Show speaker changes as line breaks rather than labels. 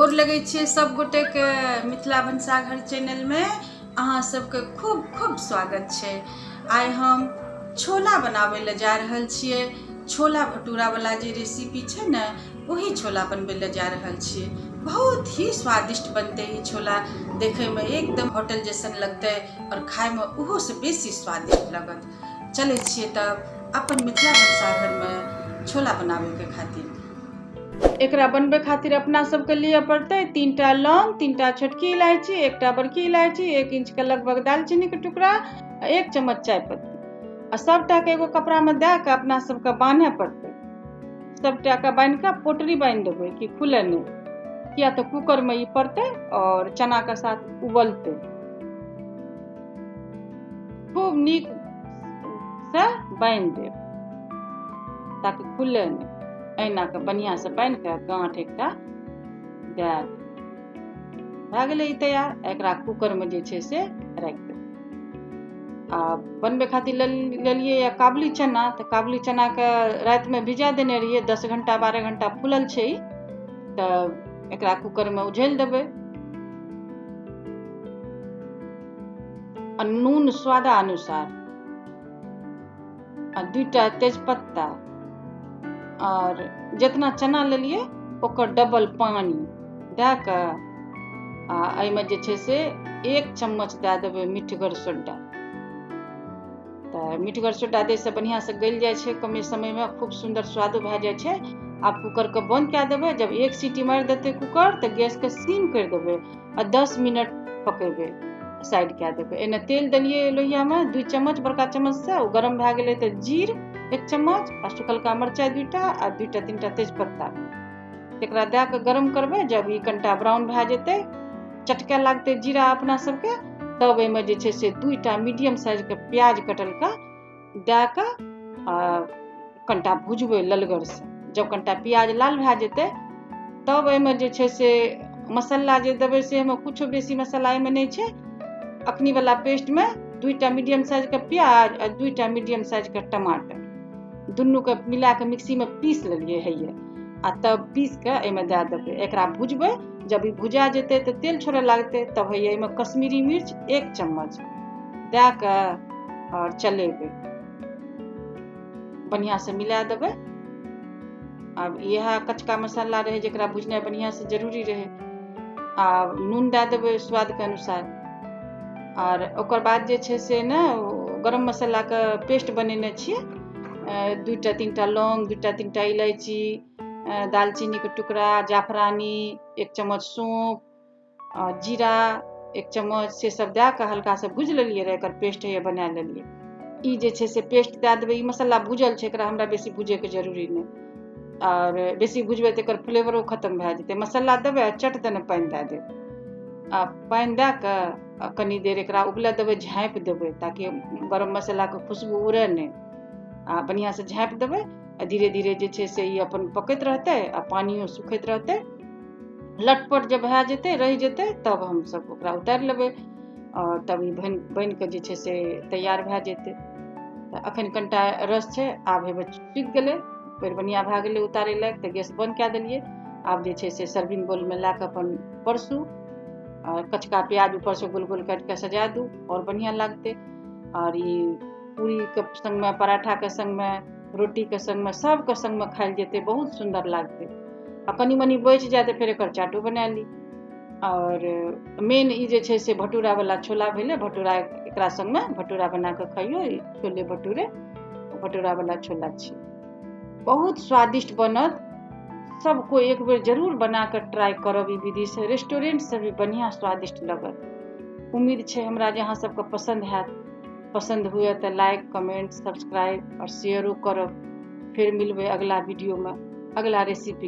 गोर लगै छियै सब गोटेके। मिथिला भनसाघर चैनलमे अहाँ सबके खूब खूब स्वागत छै। आइ हम छोला बनाबै लए जा रहल छियै। छोला भटूरा वाला जे रेसिपी छै ने, वही छोला बनबै लए जा रहल छियै। बहुत ही स्वादिष्ट बनतै ई छोला, देखैमे एकदम होटल जैसन लगतै आओर खायमे ओहोसँ बेसी स्वादिष्ट लगत। चलै छियै तब अपन मिथिला भनसाघरमे छोला बनाबैके खातिर। एकरा बनबै खातिर अपना सबके लिअ पड़तै 3टा लौंग, 3टा छोटकी इलायची, 1टा बड़की इलायची, 1 इंचके लगभग दालचीनीके टुकड़ा, 1 चम्मच चाय पत्ती। आ सबटाके एगो कपड़ामे दए कऽ अपना सबके बान्हय पड़तै। सबटाके बान्हि कऽ पोटरी बान्हि देबै कि खुले नहि, किया तऽ कुकरमे ई पड़तै आओर चनाके साथ उबलतै। खूब नीक से बान्हि देब ताकि खुले नहि। एहिना कऽ बढ़िआँसँ बान्हि कऽ गाँठ एकटा दए देब। भए गेलै ई तैयार। एकरा कुकरमे जे छै से राखि देबै। आ बनबै खातिर लेलियै यऽ काबुली चना। तऽ काबुली चनाके रातिमे भिजा देने रहियै, 10 घंटा 12 घंटा फूलल छै ई, तऽ एकरा कुकरमे उझलि देबै। आ नून स्वादानुसार, आ 2टा तेजपत्ता, आओर जितना चना लेलियै ओकर डबल पानि दए कऽ आ एहिमे जे छै से 1 चम्मच दए देबै मिठगर सोडा। तऽ मिठगर सोडा दैसँ बढ़िआँसँ गलि जाइ छै कमे समयमे, खूब सुन्दर स्वादो भए जाइ छै। आब कुकरके बन्द कए देबै। जब 1 सीटी मारि देतै कुकर तऽ गैसके सिम करि देबै आ 10 मिनट पकेबै, साइड कए देबै। एने तेल देलियै लोहियामे 2 चम्मच बड़का चम्मचसँ, ओ गरम भए गेलै तऽ जीर 1 चम्मच आ सुखलका मरचाइ 2टा आ 2टा 3टा तेजपत्ता, एकरा दए कऽ गरम करबै। जब ई कनिटा ब्राउन भए जेतै, चटका लागतै जीरा अपना सबके, तब एहिमे जे छै से 2टा मीडियम साइजके प्याज कटलका दए कऽ आ कनिटा भुजबै ललगरसँ। जब कनिटा प्याज लाल भए जेतै तब एहिमे जे छै से मसाला जे देबै से एहिमे किछो बेसी मसाला एहिमे नहि छै। अखनीवला पेस्टमे 2टा मीडियम साइजके प्याज आ 2टा मीडियम साइजके टमाटर दुनूके मिलाकऽ मिक्सीमे पीस लेलियै हैये, आ तब पीस कऽ एहिमे दए देबै। एकरा भुजबै, जब ई भुजा जेतै तऽ तेल छोड़ऽ लागतै, तब हैये एहिमे कश्मीरी मिर्च 1 चम्मच दए कऽ आओर चलेबै, बढ़िआँसँ मिला देबै। आब इएह कचका मसाला रहै जकरा भुजनाइ बढ़िआँसँ जरूरी रहै। आ नून दए देबै स्वादके अनुसार। आर ओकर बाद जे छै से ने गरम मसालाके पेस्ट बनेने छियै, 2टा 3टा लौंग, 2टा 3टा इलायची, दालचीनीके टुकड़ा, जाफरानी 1 चम्मच, सौंफ, जीरा 1 चम्मच, से सब दए कऽ हल्कासँ भुजि लेलियै रहए। एकर पेस्ट होइए बना लेलियै। ई जे छै से पेस्ट दए देबै। ई मसाला भुजल छै, एकरा हमरा बेसी भुजैके जरूरी नहि, आओर बेसी भुजबै तऽ एकर फ्लेवरो खतम भए जेतै। मसाला देबै आ चट दने पानि दए देबै, आ पानि दए कऽ आ कनि देर एकरा उबलऽ देबै, झाँपि देबै ताकि गरम मसालाके खुशबू उड़ै नहि, आ बढ़िआँसँ झाँपि देबै। आ धीरे धीरे जे छै से ई अपन पकैत रहतै आ पानियो सुखैत रहतै। लटपट जब भए जेतै, रहि जेतै, तब हमसब ओकरा उतारि लेबै आओर तब ई बनि कऽ जे छै से तैयार भए जेतै। तऽ अखन कनिटा रस छै, आब हेबे सुखि गेलै, फेर बढ़िआँ भए गेलै उतारै लायक, तऽ गैस बन्द कए देलियै। आब जे छै से सर्विंग बोलमे लए कऽ अपन परसू, आओर कचका प्याज ऊपरसँ गोल गोल काटि कऽ सजा दू, आओर बढ़िआँ लागतै। आओर ई पूरीके सङ्गमे, पराठाके सङ्गमे, रोटीके सङ्गमे, सबके सङ्गमे खायल जेतै, बहुत सुन्दर लागतै। आ कनि मनि बचि जाय तऽ फेर एकर चाटो बना ली। आओर मेन ई जे छै से भटूरावला छोला भेलै। भटूरा एकरा सङ्गमे भटूरा बना कऽ खइयौ, छोले भटूरे, भटूरावला छोला छी, बहुत स्वादिष्ट बनत। सब कोइ एक बेर जरूर बना कऽ ट्राई करब ई विधिसँ, रेस्टोरेंटसँ भी बढ़िआँ स्वादिष्ट लगत। उम्मीद छै हमरा जे अहाँ सबके पसन्द हैत। पसन्द हुए तऽ लाइक, कमेंट, सब्सक्राइब आओर शेयरो करब। फेर मिलबै अगला वीडियोमे अगला रेसिपी।